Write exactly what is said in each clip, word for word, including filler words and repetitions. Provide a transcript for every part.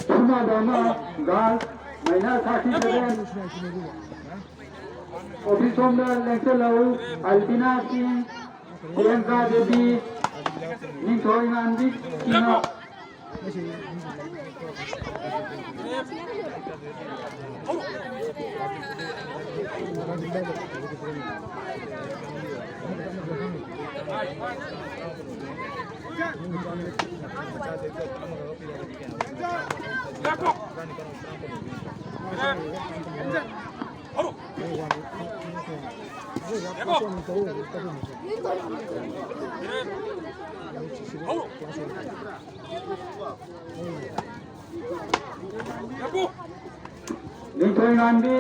ꯁꯨꯃꯥꯏꯅ girl minus thirty seven. Office ꯁꯣꯝꯗ ꯂꯦꯡꯁꯤꯜꯂꯛꯎ꯫ ꯑꯜꯕꯤꯅꯥ ꯁꯤꯡ, ꯄ꯭ꯔꯤꯌꯥꯡꯀꯥ ꯗꯦꯕꯤ, ꯅꯤꯡꯊꯧ ꯏꯉꯥꯟꯕꯤ ꯁꯤꯡꯅ ꯅꯤꯡꯊꯧ ꯏꯉꯥꯟꯕꯤ꯫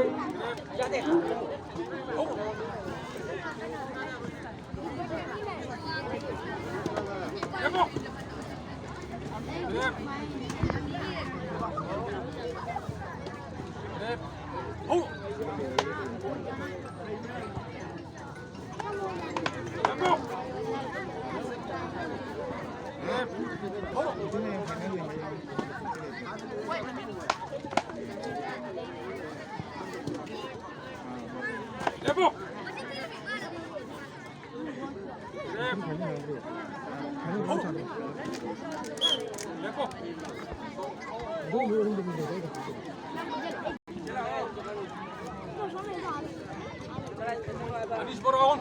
ꯑꯅꯤꯁꯨꯕ ꯔꯥꯎꯟ꯫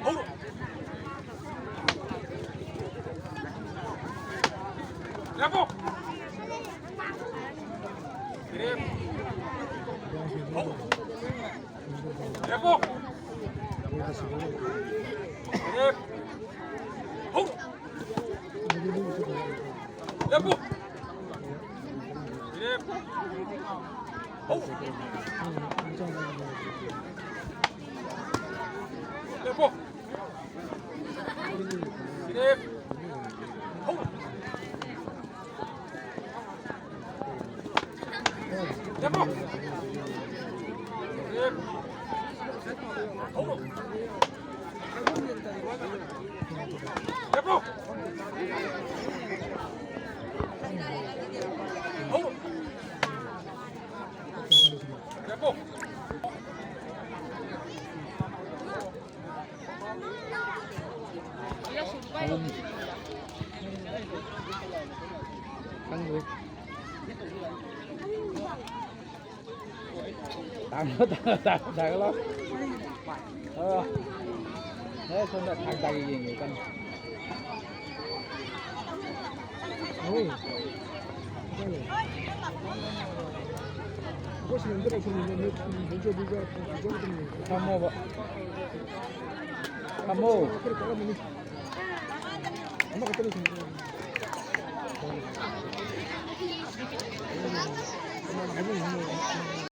ꯍꯧꯔꯣ꯫ ꯂꯦꯞꯄꯣ꯫ ꯍꯧꯔꯣ꯫ ꯂꯦꯞꯄꯣ꯫ ꯂꯦꯞ꯫ ꯍꯧꯔꯣ꯫ ꯂꯦꯞꯄꯨ꯫ ꯈꯪꯗ꯭ꯔꯦ꯫ ꯇꯥꯡꯉꯣ, ꯇꯥꯡꯉꯣ, ꯇꯥꯡꯉꯣ, ꯇꯥꯡꯉꯣ꯫ ꯑꯣ꯫ ꯑꯦ, ꯁꯣꯝꯗ ꯊꯥꯡ ꯇꯥꯒꯦ ꯌꯦꯡꯒꯦ ꯀꯟꯅ꯫ ꯍꯣꯏ꯫ ꯊꯝꯃꯣꯕ꯫ ꯊꯝꯃꯣ꯫